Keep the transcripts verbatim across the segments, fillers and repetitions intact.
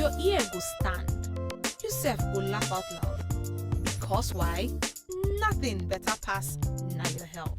Your ear go stand. You sef go laugh out loud. Because why? Nothing better pass na your health.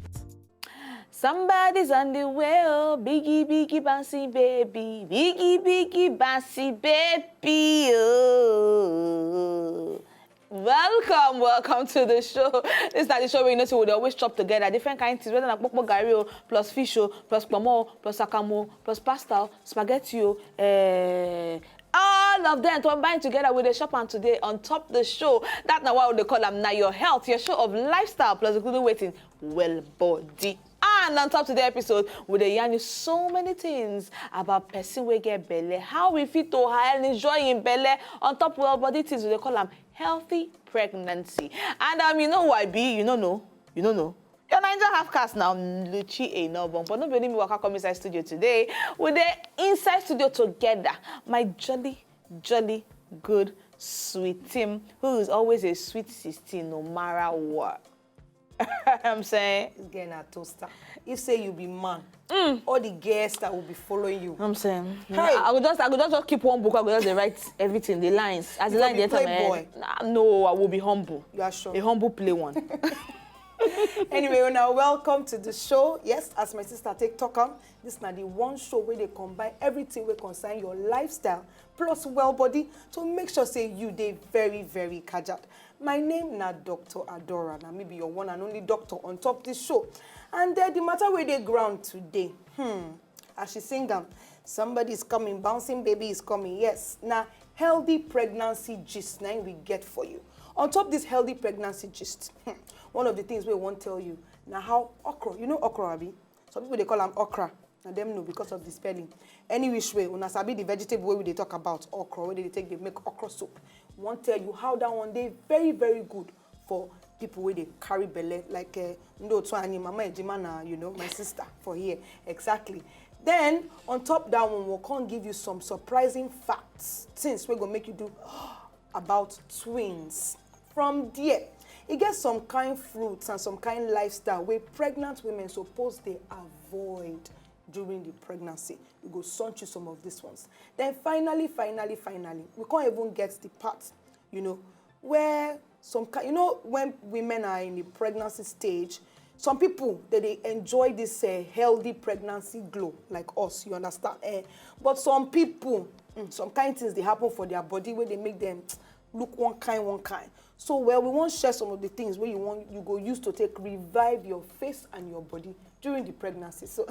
Somebody's on the way, oh, biggie, biggie, bouncy baby, biggie, biggie, bouncy baby, oh. Welcome, welcome to the show. This is not the show we know so we dey always chop together. Different kind of things, whether na kpokpo garri o, plus fish o, plus pomo, plus akamo, plus pasta o, spaghetti o, eh, all of them combined together with the shop and today on top the show. That na why we dey call am na your health, your show of lifestyle plus including waiting well body. And on top today episode, we dey yarn you so many things about person wey get belle, how we fit to enjoy in belle, on top well body things we dey call am healthy pregnancy. And um, you know why be, you no know, you no know. Your Naija half cast now, Luchi Enobong, but no be only me waka come inside studio today. We dey inside studio together. My jolly, jolly, good, sweet team, who is always a sweet sixteen no matter what. I'm saying. This girl na toaster. If say you be man, all the girls that will be following you. I'm saying. Hey. I go just, I go just, just keep one book. I go just dey write everything, the lines. As the You line go dey be enter my playboy. head. Nah, no, I will be humble. You are sure? A humble play one. Anyway, now welcome to the show. Yes, as my sister take talk am, this na the one show where they combine everything wey concern your lifestyle plus well body to make sure say you dey very, very kajad. My name na Doctor Adora. Na me be your one and only doctor on top this show. And uh, the matter wey dey ground today, hmm, as she sing am, somebody is coming, bouncing baby is coming. Yes, na healthy pregnancy gist na im we get for you. On top this healthy pregnancy gist, hmm, one of the things we wan tell you na how okra, you know okra, abi? Some people dey call am okra. Na dem know because of the spelling. Any which way, una sabi the vegetable wey we dey talk about, okra, wey dey take dey make okra soup. Wan tell you how that one dey very, very good for people wey dey carry belle, like uh, ndị otu anyị, Mama Ejima na, you know, my sister for here. Exactly. Then, on top that one, we'll come give you some surprising facts, things wey go make you do about twins. From there, e get some kind fruits and some kind lifestyle wey pregnant women suppose dey avoid during the pregnancy. We go send you some of these ones. Then finally, finally, finally, we can't even get the part, you know, where some kind, you know, when women are in the pregnancy stage, some people they, they enjoy this uh, healthy pregnancy glow like us, you understand? Eh? But some people, mm, some kind things they happen for their body where they make them look one kind, one kind. So, well, we want to share some of the things where you want you go use to take revive your face and your body during the pregnancy. So,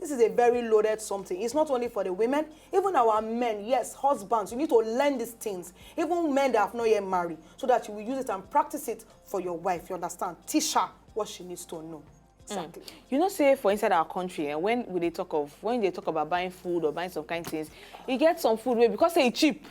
this is a very loaded something. It's not only for the women, even our men. Yes, husbands, you need to learn these things. Even men that have not yet married, so that you will use it and practice it for your wife. You understand? Teach her what she needs to know. Exactly. You know, say for inside our country, eh, when we dey talk of when they talk about buying food or buying some kind things, you get some food where because say e cheap,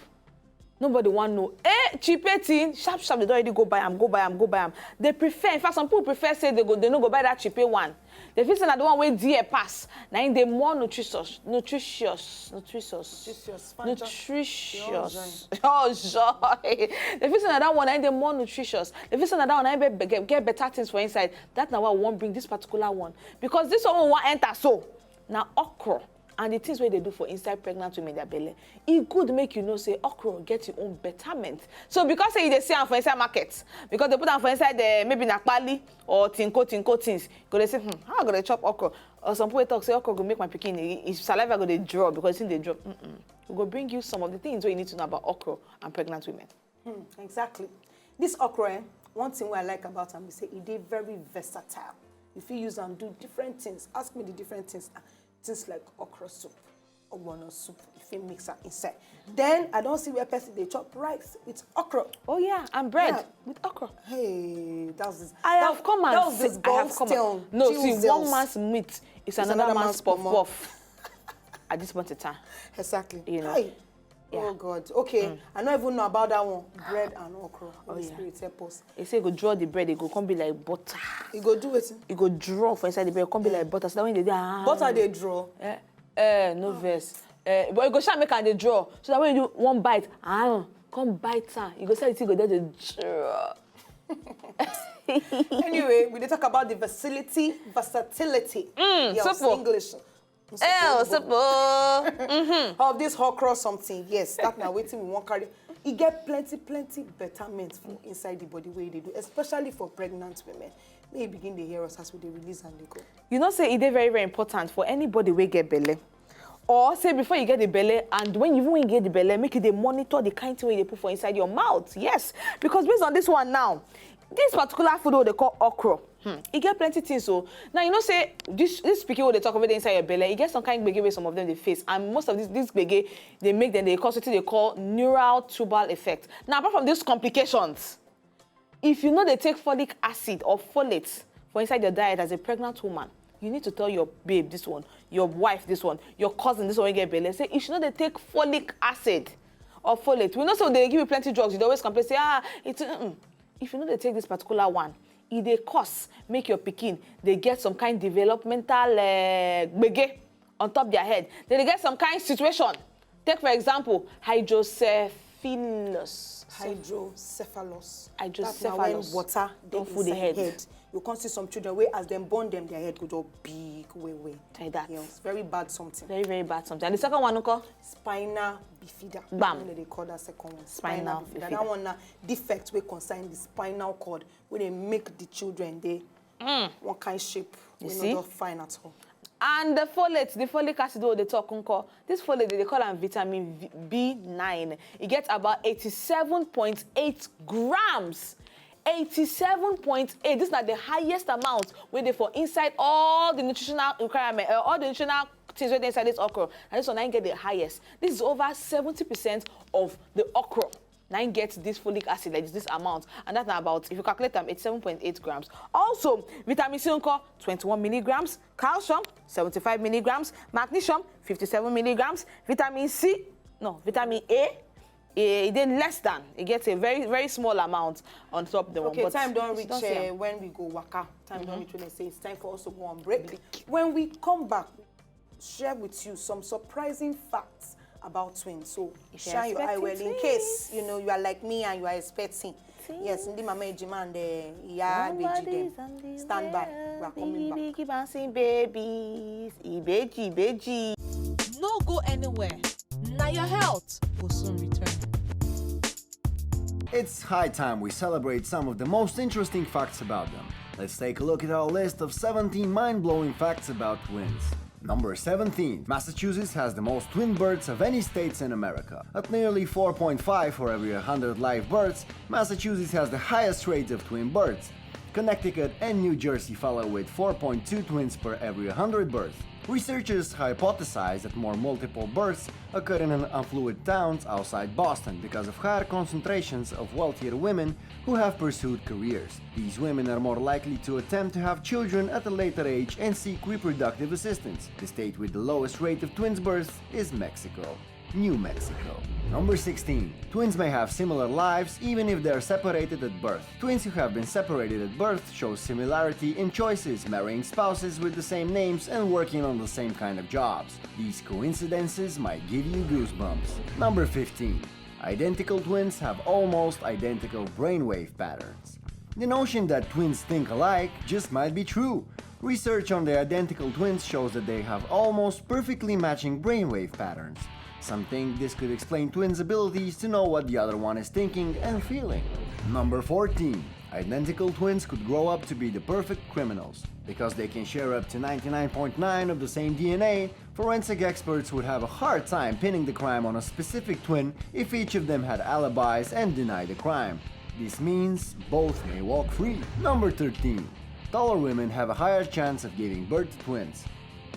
nobody want know. Eh, cheap thing, sharp sharp. They don't already go buy am, go buy am, go buy am. They prefer. In fact, some people prefer say they go, they no go buy that cheap one. They feel say na the one wey dear pass. Na im dey more nutritious, nutritious, nutritious, Nutritious, fine, just- nutritious. Oh joy! They feel say na that one na im dey more nutritious. They feel say na that one na im be- get, get better things for inside. That na why we wan bring this particular one because this one we wan enter so na okra. And the things wey they do for inside pregnant women their belle, e good make you know say okra get your own betterment. So because say you dey see am for inside market, because they put am for inside the maybe na kpali or tinko tinko things, go dey say, hmm, how I go dey chop okra? Or some people talk say okra go make my pikin, e- e saliva go dey draw because e dey draw. Mm-mm. We go bring you some of the things wey you need to know about okra and pregnant women. Hmm, exactly. This okra, eh, one thing wey I like about am be say e dey very versatile. You fit use am do different things. Ask me the different things. Ah, things like okra soup, ogbono soup. You fit mix am inside. Then I don see where person dey chop rice with okra. Oh yeah, and bread Yeah. with okra. Hey, that's this. I that- have come and that was sit- this I have golf come. Town. No, Chill see, Zels. One man's meat is It's another, another man's man's puff pomo. puff. At this point in time, Exactly. You know. Hi. Yeah. Oh God. Okay. I don't even know about that one. Bread and okra. Holy yeah. Spirit help us. They say e go draw the bread, e go come be like butter. You go do it. E go draw for inside the bread, come be like butter. So that when they do, ah, Butter dey draw. Eh, eh, no verse. Eh, but you go shall make am dey draw. So that when you do one bite, ah, come bite am. You go say the thing go just dey draw. Anyway, we dey talk about the versatility, versatility. Mm, Yes, simple. English. El Sipo. Of this okra something, yes, that na wetin we wan carry. E get plenty, plenty betterment for inside the body wey you dey do, especially for pregnant women. May you begin dey hear us as we dey release and dey go. You know say e dey very, very important for anybody wey get belle. Or say before you get the belle, and when you even get the belle, make you dey monitor the kind thing wey you dey put for inside your mouth. Yes, because based on this one now, this particular food wey they call okra, hmm, e get plenty things. So now you know say this this pikin wey dey talk over there inside your belle, e get some kind gbege wey some of them dey face, and most of this this gbege dey make them dey cause wetin they call neural tubal effect. Now, apart from these complications, if you no dey take folic acid or folate for inside your diet as a pregnant woman, you need to tell your babe this one, your wife this one, your cousin this one wey get belle, say if she no dey take folic acid or folate, we know say they give you plenty drugs, you dey always complain say, ah, it's, mm-mm. If you no dey take this particular one, e dey cause make your pikin dey get some kind developmental uh, gbege on top their head. They dey get some kind situation. Take for example, hydrocephalus. Hydrocephalus. Hydrocephalus. Water dey inside head. You can see some children wey as dem born dem, their head go just big well well. Like that. Yes, very bad something. Very, very bad something. And the second one, nko? Spinal bifida. Bam. They call that second one. Spinal bifida. That one na defect wey concern the spinal cord wey dey make the children dey mm. one kind shape wey no just fine at all. And the folate, the folic acid wey dey talk, nko? This folate, they call am vitamin B nine. E get about eighty-seven point eight grams. Eighty-seven point eight. This na the highest amount wey dey for inside all the nutritional requirement, uh, all the nutritional things wey dey inside this okra. And this one na get the highest. This is over seventy percent of the okra. Now get this folic acid like this, this amount, and that's about, if you calculate them, eighty-seven point eight grams. Also, vitamin C, nko? Twenty-one milligrams, calcium, seventy-five milligrams, magnesium, fifty-seven milligrams, vitamin C, no, vitamin A, e dey less than, e get a very, very small amount on top the okay, one. Time don reach uh, when we go waka. Time mm -hmm. don reach when I say it's time for us to go on break. When we come back, share with you some surprising facts about twins. So shine your eye well in case you know you are like me and you are expecting. Yes, ndị mama ejima and the iya beji dem. Stand by. We are coming back. Big bouncing babies, ibeji beji. No go anywhere. Now your health will soon return. It's high time we celebrate some of the most interesting facts about them. Let's take a look at our list of seventeen mind-blowing facts about twins. Number seventeen. Massachusetts has the most twin births of any states in America. At nearly four point five for every one hundred live births, Massachusetts has the highest rate of twin births. Connecticut and New Jersey follow with four point two twins per every one hundred births. Researchers hypothesize that more multiple births occur in affluent towns outside Boston because of higher concentrations of wealthier women who have pursued careers. These women are more likely to attempt to have children at a later age and seek reproductive assistance. The state with the lowest rate of twins births is Mexico. New Mexico. Number sixteen. Twins may have similar lives even if they are separated at birth. Twins who have been separated at birth show similarity in choices, marrying spouses with the same names and working on the same kind of jobs. These coincidences might give you goosebumps. Number fifteen. Identical twins have almost identical brainwave patterns. The notion that twins think alike just might be true. Research on the identical twins shows that they have almost perfectly matching brainwave patterns. Some think this could explain twins' abilities to know what the other one is thinking and feeling. Number fourteen. Identical twins could grow up to be the perfect criminals. Because they can share up to ninety-nine point nine of the same D N A, forensic experts would have a hard time pinning the crime on a specific twin if each of them had alibis and denied the crime. This means both may walk free. Number thirteen. Taller women have a higher chance of giving birth to twins.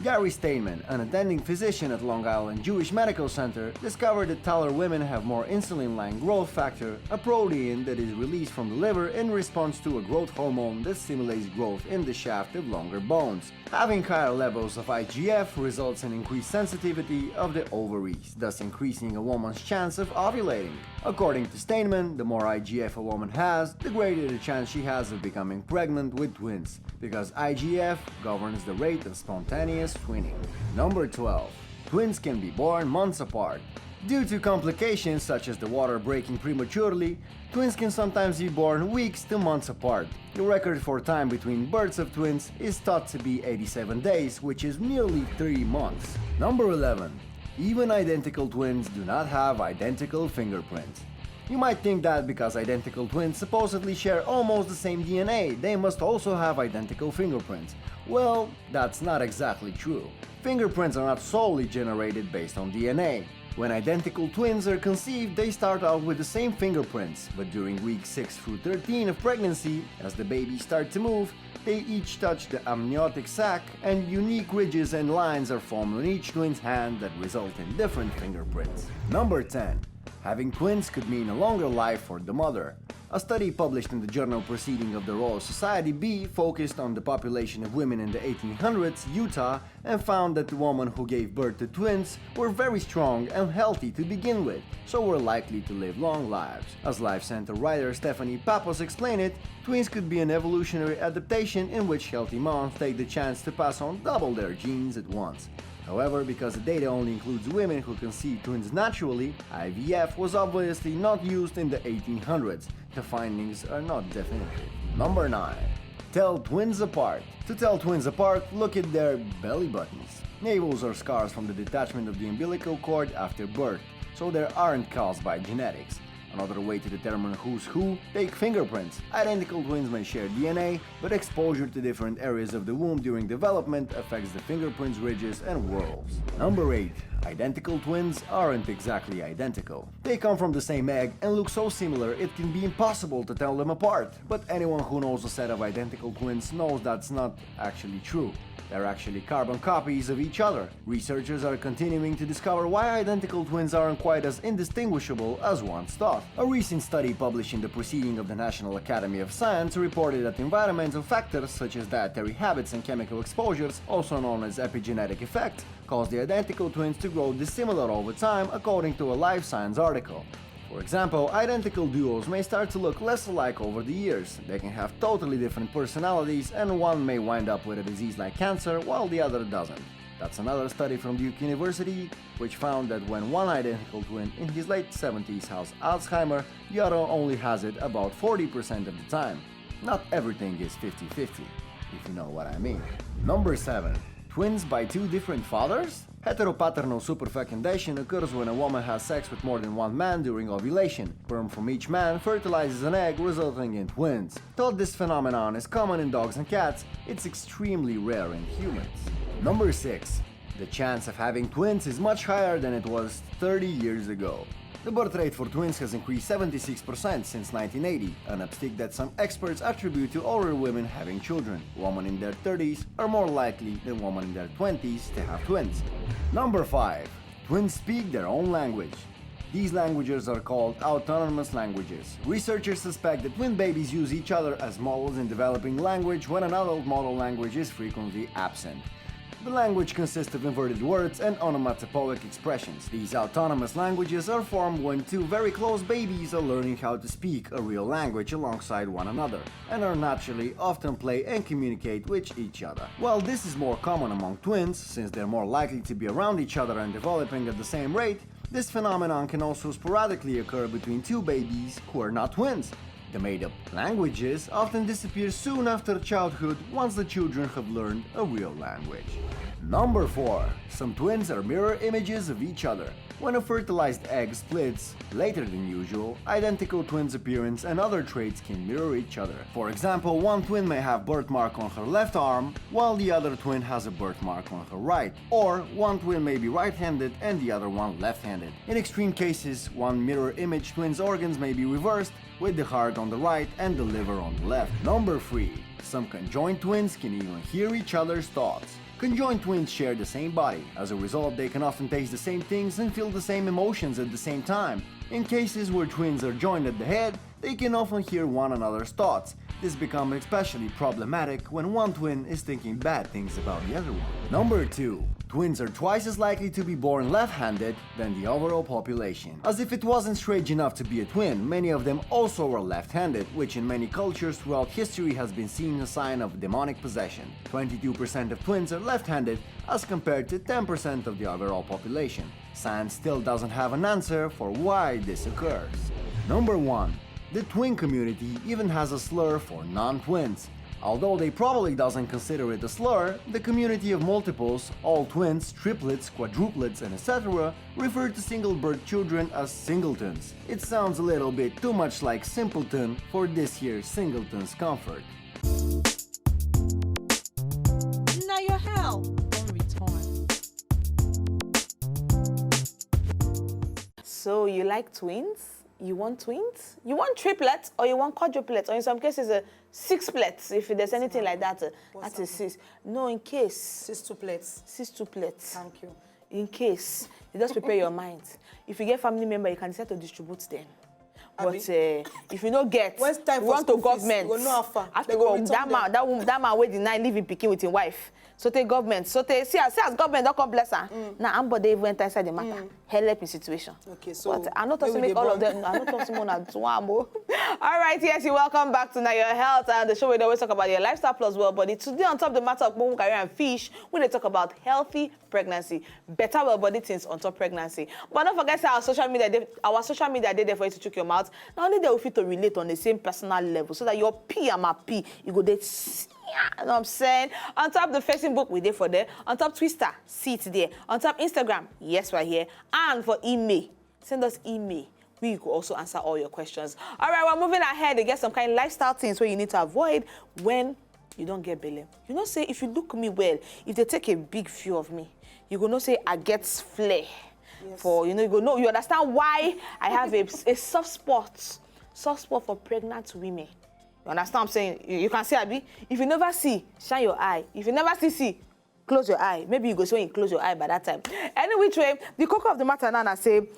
Gary Steinman, an attending physician at Long Island Jewish Medical Center, discovered that taller women have more insulin-like growth factor, a protein that is released from the liver in response to a growth hormone that stimulates growth in the shaft of longer bones. Having higher levels of I G F results in increased sensitivity of the ovaries, thus increasing a woman's chance of ovulating. According to Steinman, the more I G F a woman has, the greater the chance she has of becoming pregnant with twins, because I G F governs the rate of spontaneous twinning. Number twelve. Twins can be born months apart. Due to complications such as the water breaking prematurely, twins can sometimes be born weeks to months apart. The record for time between births of twins is thought to be eighty-seven days, which is nearly three months. Number eleven. Even identical twins do not have identical fingerprints. You might think that because identical twins supposedly share almost the same D N A, they must also have identical fingerprints. Well, that's not exactly true. Fingerprints are not solely generated based on D N A. When identical twins are conceived, they start out with the same fingerprints, but during week six through thirteen of pregnancy, as the babies start to move, they each touch the amniotic sac, and unique ridges and lines are formed on each twin's hand that result in different fingerprints. Number ten. Having twins could mean a longer life for the mother. A study published in the journal Proceeding of the Royal Society B focused on the population of women in the eighteen hundreds Utah and found that the women who gave birth to twins were very strong and healthy to begin with, so were likely to live long lives. As Life Center writer Stephanie Pappas explained it, twins could be an evolutionary adaptation in which healthy moms take the chance to pass on double their genes at once. However, because the data only includes women who conceive twins naturally, I V F was obviously not used in the eighteen hundreds. The findings are not definitive. Number nine. Tell twins apart. To tell twins apart, look at their belly buttons. Navels are scars from the detachment of the umbilical cord after birth, so they aren't caused by genetics. Another way to determine who's who, take fingerprints. Identical twins may share D N A, but exposure to different areas of the womb during development affects the fingerprints, ridges, and whorls. Number eight. Identical twins aren't exactly identical. They come from the same egg and look so similar it can be impossible to tell them apart. But anyone who knows a set of identical twins knows that's not actually true. They're actually carbon copies of each other. Researchers are continuing to discover why identical twins aren't quite as indistinguishable as once thought. A recent study published in the Proceeding of the National Academy of Science reported that environmental factors such as dietary habits and chemical exposures, also known as epigenetic effect, cause the identical twins to grow dissimilar over time, according to a Life Science article. For example, identical duos may start to look less alike over the years. They can have totally different personalities, and one may wind up with a disease like cancer while the other doesn't. That's another study from Duke University, which found that when one identical twin in his late seventies has Alzheimer, the other only has it about forty percent of the time. Not everything is fifty fifty, if you know what I mean. Number seven. Twins by two different fathers? Heteropaternal superfecundation occurs when a woman has sex with more than one man during ovulation. Sperm from each man fertilizes an egg, resulting in twins. Though this phenomenon is common in dogs and cats, it's extremely rare in humans. Number six. The chance of having twins is much higher than it was thirty years ago. The birth rate for twins has increased seventy-six percent since nineteen eighty, an uptick that some experts attribute to older women having children. Women in their thirties are more likely than women in their twenties to have twins. Number five. Twins speak their own language. These languages are called autonomous languages. Researchers suspect that twin babies use each other as models in developing language when an adult model language is frequently absent. The language consists of inverted words and onomatopoeic expressions. These autonomous languages are formed when two very close babies are learning how to speak a real language alongside one another, and are naturally often play and communicate with each other. While this is more common among twins, since they're more likely to be around each other and developing at the same rate, this phenomenon can also sporadically occur between two babies who are not twins. The made-up languages often disappear soon after childhood once the children have learned a real language. Number four. Some twins are mirror images of each other. When a fertilized egg splits later than usual, identical twins' appearance and other traits can mirror each other. For example, one twin may have birthmark on her left arm, while the other twin has a birthmark on her right. Or one twin may be right-handed and the other one left-handed. In extreme cases, one mirror image twin's organs may be reversed, with the heart on the right and the liver on the left. Number three. Some conjoined twins can even hear each other's thoughts. Conjoined twins share the same body. As a result, they can often taste the same things and feel the same emotions at the same time. In cases where twins are joined at the head, they can often hear one another's thoughts. This becomes especially problematic when one twin is thinking bad things about the other one. Number two. Twins are twice as likely to be born left-handed than the overall population. As if it wasn't strange enough to be a twin, many of them also were left-handed, which in many cultures throughout history has been seen a sign of demonic possession. Twenty-two percent of twins are left-handed, as compared to ten percent of the overall population. Science still doesn't have an answer for why this occurs. Number one. The twin community even has a slur for non-twins. Although they probably doesn't consider it a slur, the community of multiples, all twins, triplets, quadruplets, and et cetera, refer to single birth children as singletons. It sounds a little bit too much like simpleton for this here singleton's comfort. Now your hell don't return. So you like twins? You want twins? You want triplets or you want quadruplets? Or in some cases, uh, sixplets, if there's anything like that. Uh, that is six. No, in case. Six tuplets. Six tuplets. Thank you. In case. You just prepare your mind. If you get family member, you can decide to distribute them. Abi? But uh, if you no get, When time you for want to school fees, government. you go know how far. After They go all, return that man, them. That, woman, that man wey deny leave him pikin with him wife. So take government. So take see as see as government don come bless her. Now I'm body even enter inside the matter. Help me situation. Okay, so But I no talk make say we make dey all of born. Them. I no talk say una do am o. All right, yes, you welcome back to Now Your Health and the show wey dey always talk about your lifestyle plus well body. Today on top of the matter of kpokpon career and fish, we dey talk about healthy pregnancy, better well body things on top pregnancy. But don't forget say our social media dey our social media dey there for you to chook your mouth. Na only there we fit to relate on the same personal level so that your P and my P, you go dey s- yeah, you know what I'm saying? On top the Facebook, we dey for there. On top Twitter, see it there. On top Instagram, yes, right here. And for email, send us email. We could also answer all your questions. All right, we're moving ahead. They get some kind of lifestyle things where you need to avoid when you don't get belly. You know, say if you look me well, if they take a big view of me, you go know say I get flair. For you know, you go know, you understand why I have a, a soft spot, soft spot for pregnant women. You understand what I'm saying? You, you can see, Abi. If you never see, shine your eye. If you never see, see, close your eye. Maybe you go see when you close your eye by that time. Any which way, the cocoa of the matter now, I say,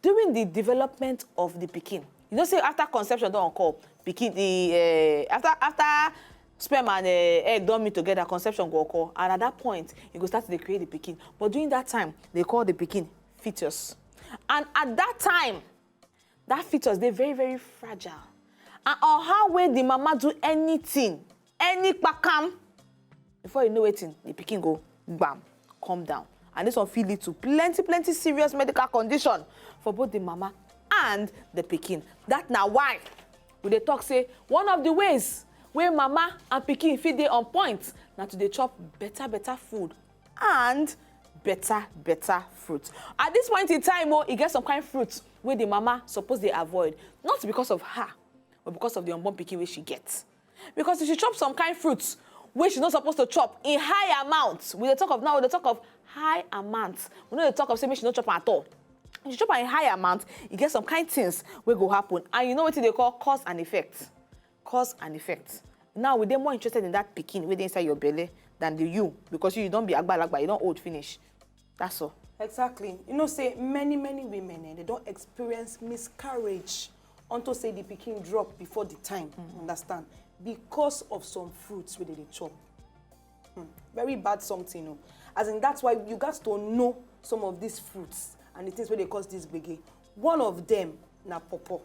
during the development of the pikin, you know, say after conception don't occur, pikin the uh, after after sperm and uh, egg don't meet together, conception go occur, and at that point, you go start to dey create the pikin. But during that time, they call the pikin fetus, and at that time, that fetus dey very very fragile, and on how way the mama do anything, any kpakam, before you know wetin, the pikin go gbam, come down, and this one fit lead to plenty plenty serious medical condition for both the mama and the pikin. That na why we dey talk say one of the ways wey mama and pikin fit dey on point na to dey chop better better food and better better fruit. At this point in time, oh, e get some kind fruit wey the mama suppose dey avoid, not because of her, but because of the unborn pikin wey she get. Because if she chop some kind fruit wey she no suppose to chop in high amount, we dey talk of now, we dey talk of high amount. We no dey talk of say make she no chop am at all. If she chop am in high amount, e get some kind things wey go happen, and you know wetin dey call cause and effect. Cause and effect. Now we dey more interested in that pikin wey dey inside your belle than the you, because you, you don be agbalagba, you don old finish. That's all. Exactly. You know, say many, many women, eh, they don't experience miscarriage unto say the pikin drop before the time. Understand? Because of some fruits wey they dey chop. Hmm. Very bad something, no. As in, that's why you got to know some of these fruits and the things wey dey cause this gbege. One of them na pawpaw.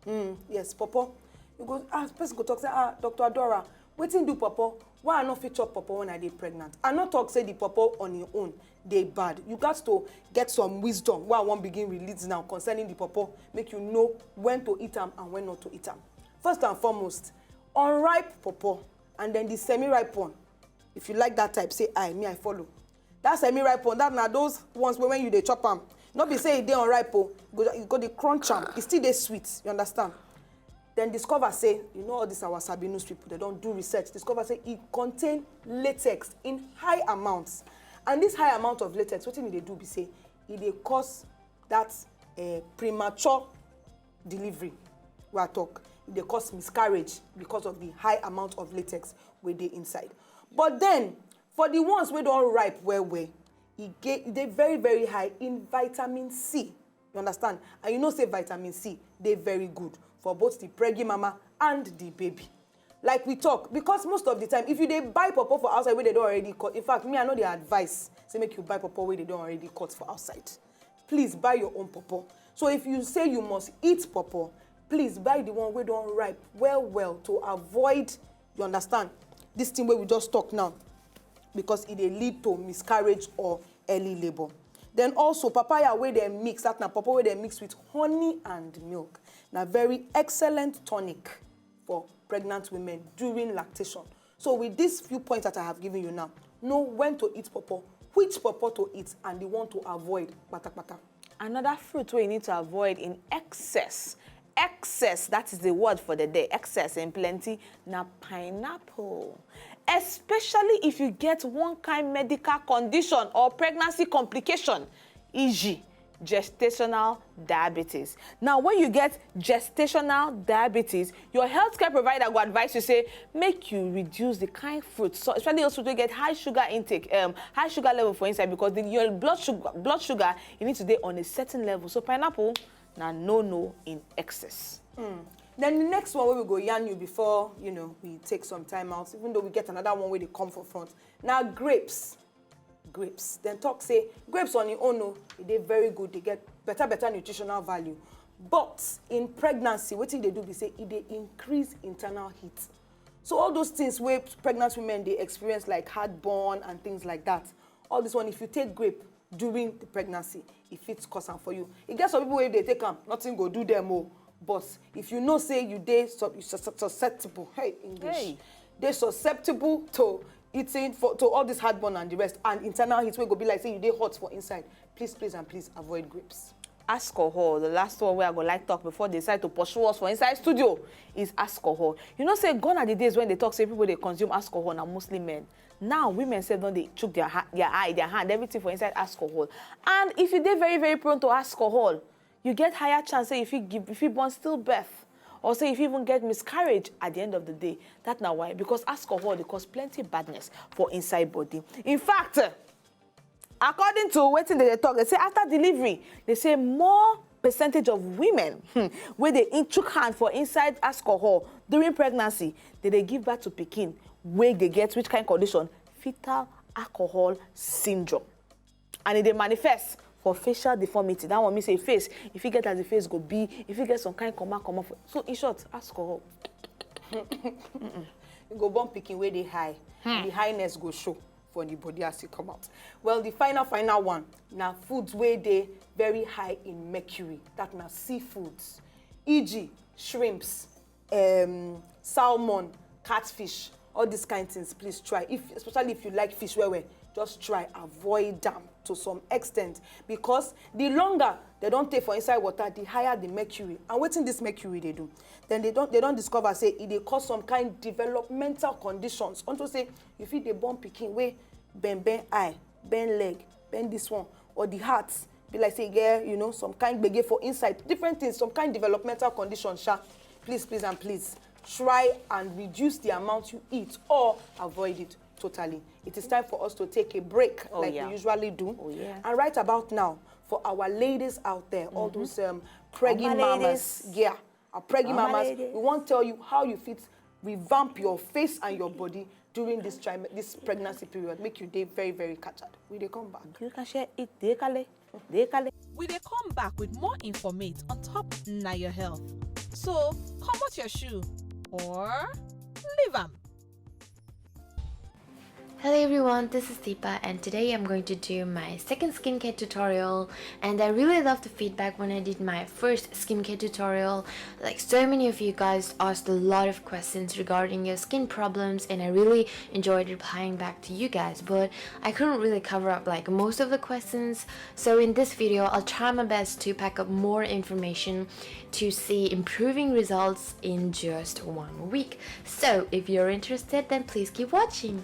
Mm, yes, pawpaw. You go, ah, person go talk say, ah, Doctor Adora, wetin do pawpaw? Why I no fit chop pawpaw when I dey pregnant? I no talk say the pawpaw on your own dey bad. You got to get some wisdom wey I wan begin release now concerning the pawpaw, make you know when to eat am and when not to eat am. First and foremost, unripe pawpaw and then the semi-ripe one. If you like that type, say aye, me I follow. That semi-ripe one, that na those ones wey when you dey chop am, no be say e dey unripe o, you go, you go dey crunch am, e still dey sweet, you understand? Then discover say, you know, all these our sabi news people, they don't do research, discover say e contain latex in high amounts. And this high amount of latex, wetin e dey do be say, e dey cause that uh, premature delivery wey I talk. E dey cause miscarriage because of the high amount of latex wey dey inside. But then, for the ones wey don ripe well well, e get, e dey very very high in vitamin C. You understand? And you know say vitamin C dey very good for both the preggy mama and the baby. Like we talk, because most of the time, if you dey buy pawpaw for outside wey dem don already cut, in fact, me, I no dey advise say make you buy pawpaw wey dem don already cut for outside. Please buy your own pawpaw. So if you say you must eat pawpaw, please buy the one wey don ripe well well to avoid, you understand, this thing wey we just talk now, because e dey lead to miscarriage or early labour. Then also, papaya wey dem mix, that na pawpaw wey dem mix with honey and milk, na very excellent tonic for pregnant women during lactation. So with these few points that I have given you now, know when to eat pawpaw, which pawpaw to eat, and the one to avoid patapata. Another fruit wey you need to avoid in excess, excess, that is the word for the day, excess in plenty, na pineapple. Especially if you get one kind medical condition or pregnancy complication, e.g., gestational diabetes. Now, when you get gestational diabetes, your healthcare provider go advise you say make you reduce the kind fruit, so especially those fruit wey get high sugar intake, um, high sugar level for inside, because the, your blood sugar, blood sugar, you need to dey on a certain level. So pineapple na no no in excess. Then the next one wey we go yarn you before, you know, we take some time out, even though we get another one wey dey come for front, na grapes. Grapes. Dem talk say grapes on im own o, e dey very good, dey get better better nutritional value. But in pregnancy, wetin e dey do be say e dey increase internal heat. So all those things wey pregnant women dey experience, like heartburn and things like that, all this one, if you take grape during the pregnancy, e fit cause am for you. E get some people wey dey take am, nothing go do them o. But if you know say you dey sub- you sus- susceptible, hey, English, Hey. dey susceptible to eating, for to all this heartburn and the rest, and internal heat wey go be like say you dey hot for inside, please, please and please avoid grapes. Alcohol, the last one wey I go like talk before they decide to pursue us for inside studio, is alcohol. You know say gone are the days when they talk say people dey consume alcohol na mostly men. Now women sef don dey chook their ha- their eye, their hand, everything for inside alcohol. And if you dey very very prone to alcohol, you get higher chance say you fit give, you fit born stillbirth, or say you fit even get miscarriage at the end of the day. That na why, because alcohol dey cause plenty badness for inside body. In fact, according to wetin dem dey talk, dem say after delivery, dem say more percentage of women, hmm, wey dey in- chook hand for inside alcohol during pregnancy, dem dey give birth to pikin wey dey get which kind condition? Fetal alcohol syndrome. And e dey manifest for facial deformity. That one mean say face, if you get as the face go be, if you get some kind comma comma for, so in short, alcohol. You go born pikin wey dey high, and the highness go show for the body as e come out. Well, the final final one na foods wey dey very high in mercury, that na seafoods, e.g., shrimps, um, salmon, catfish, all these kind things. Please try, if especially if you like fish well well, just try avoid them to some extent, because the longer they don take for inside water, the higher the mercury. And wetin this mercury dey do? Then they don they don discover say e dey cause some kind developmental conditions. Unto say you fit dey born pikin wey bend bend eye, bend leg, bend this one, or the heart be like say e get, you know, some kind gbege for inside, different things, some kind developmental condition sha. Please, please and please, try and reduce the amount you eat or avoid it totally. It is time for us to take a break, Oh, like yeah. we usually do. Oh, yeah. And right about now, for our ladies out there, all those um, preggy All my mamas, ladies. Yeah, our preggy All my mamas, ladies. We wan tell you how you fit revamp your face and your body during this time, this pregnancy period, make you dey very very kachad. We dey come back. You can share it. Dey kale. Dey kale. We dey come back with more informate on top na your health. So, comot your shoe or leave am. Hello everyone, this is Deepa and today I'm going to do my second skincare tutorial, and I really loved the feedback when I did my first skincare tutorial. Like, so many of you guys asked a lot of questions regarding your skin problems, and I really enjoyed replying back to you guys, but I couldn't really cover up like most of the questions. So in this video I'll try my best to pack up more information to see improving results in just one week. So if you're interested, then please keep watching.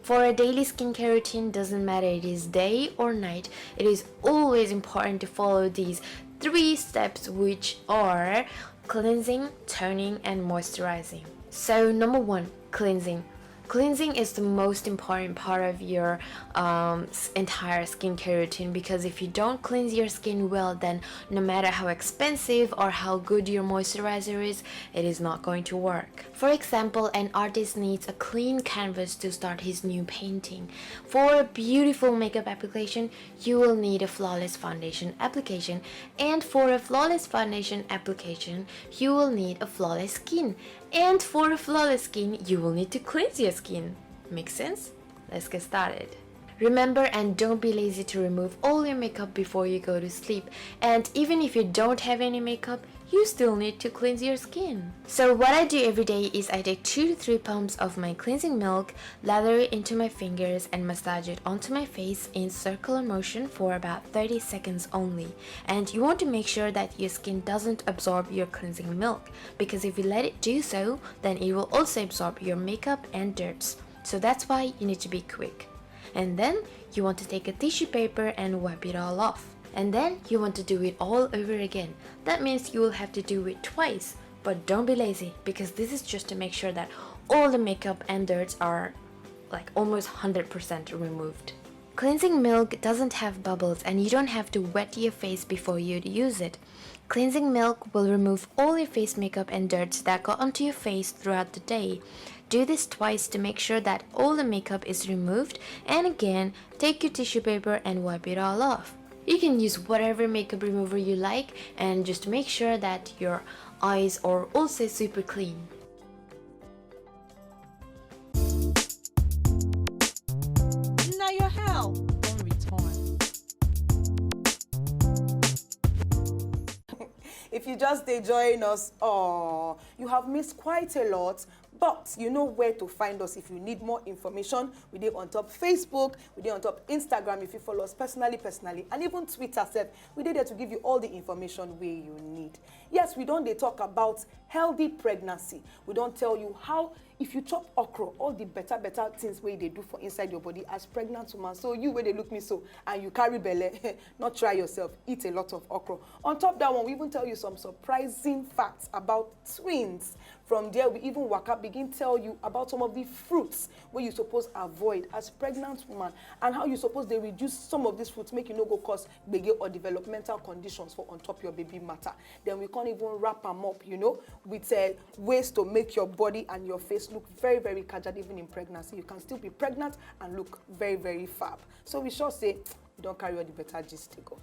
For a daily skincare routine, doesn't matter it is day or night, it is always important to follow these three steps, which are cleansing, toning, and moisturizing. So number one, cleansing. Cleansing is the most important part of your um, s- entire skincare routine, because if you don't cleanse your skin well, then no matter how expensive or how good your moisturizer is, it is not going to work. For example, an artist needs a clean canvas to start his new painting. For a beautiful makeup application, you will need a flawless foundation application, and for a flawless foundation application, you will need a flawless skin. And for a flawless skin, you will need to cleanse your skin. Make sense? Let's get started. Remember, and don't be lazy to remove all your makeup before you go to sleep. And even if you don't have any makeup, you still need to cleanse your skin. So what I do every day is I take two to three pumps of my cleansing milk, lather it into my fingers, and massage it onto my face in circular motion for about thirty seconds only. And you want to make sure that your skin doesn't absorb your cleansing milk, because if you let it do so, then it will also absorb your makeup and dirt. So that's why you need to be quick. And then you want to take a tissue paper and wipe it all off. And then you want to do it all over again. That means you will have to do it twice. But don't be lazy, because this is just to make sure that all the makeup and dirt are, like, almost one hundred percent removed. Cleansing milk doesn't have bubbles, and you don't have to wet your face before you use it. Cleansing milk will remove all your face makeup and dirt that got onto your face throughout the day. Do this twice to make sure that all the makeup is removed, and again, take your tissue paper and wipe it all off. You can use whatever makeup remover you like, and just make sure that your eyes are also super clean. Now your hell don't return. If you just dey join us, oh, you have missed quite a lot. But you know where to find us if you need more information. We dey on top Facebook, we dey on top Instagram if you follow us personally, personally, and even Twitter sef. We dey there to give you all the information wey you need. Yes, we don dey talk about healthy pregnancy. We don tell you how if you chop okra, all the better, better things wey e dey do for inside your body as pregnant woman. So you wey dey look me so and you carry belle, not try yourself, eat a lot of okra. On top that one, we even tell you some surprising facts about twins. From there, we even waka begin tell you about some of the fruits wey you suppose avoid as pregnant woman, and how you suppose dey reduce some of these fruits make you no go cause gbege or developmental conditions for on top your baby matter. Then we come even wrap am up, you know, with uh, ways to make your body and your face look very, very casual even in pregnancy. You can still be pregnant and look very, very fab. So we sure say you don carry all the better gist to go.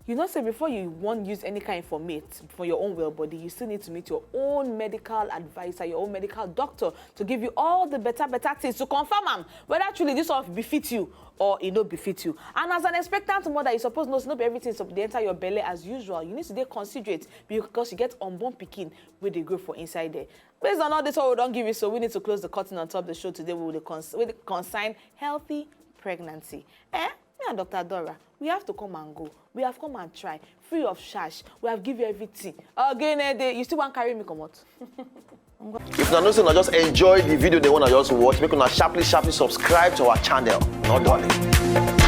You know say before you wan use any kind informate for your own well body, you still need to meet your own medical advisor, your own medical doctor, to give you all the better, better things to confirm am whether truly this one befit you or e no befit you. And as an expectant mother, you suppose know say no be everything sup- dey enter your belle as usual. You need to dey considerate because you get unborn pikin wey dey grow for inside there. Based on all this wey we don give you, so we need to close the curtain on top the show today wey dey cons- wey dey concern healthy pregnancy. Eh? Me and Doctor Dora, we have to come and go. We have come and try, free of charge. We have give you everything. Again, eh, dey, you still wan carry me comot? If una know say una just enjoy the video, they wanna just watch, make una sharply, sharply subscribe to our channel. No darling.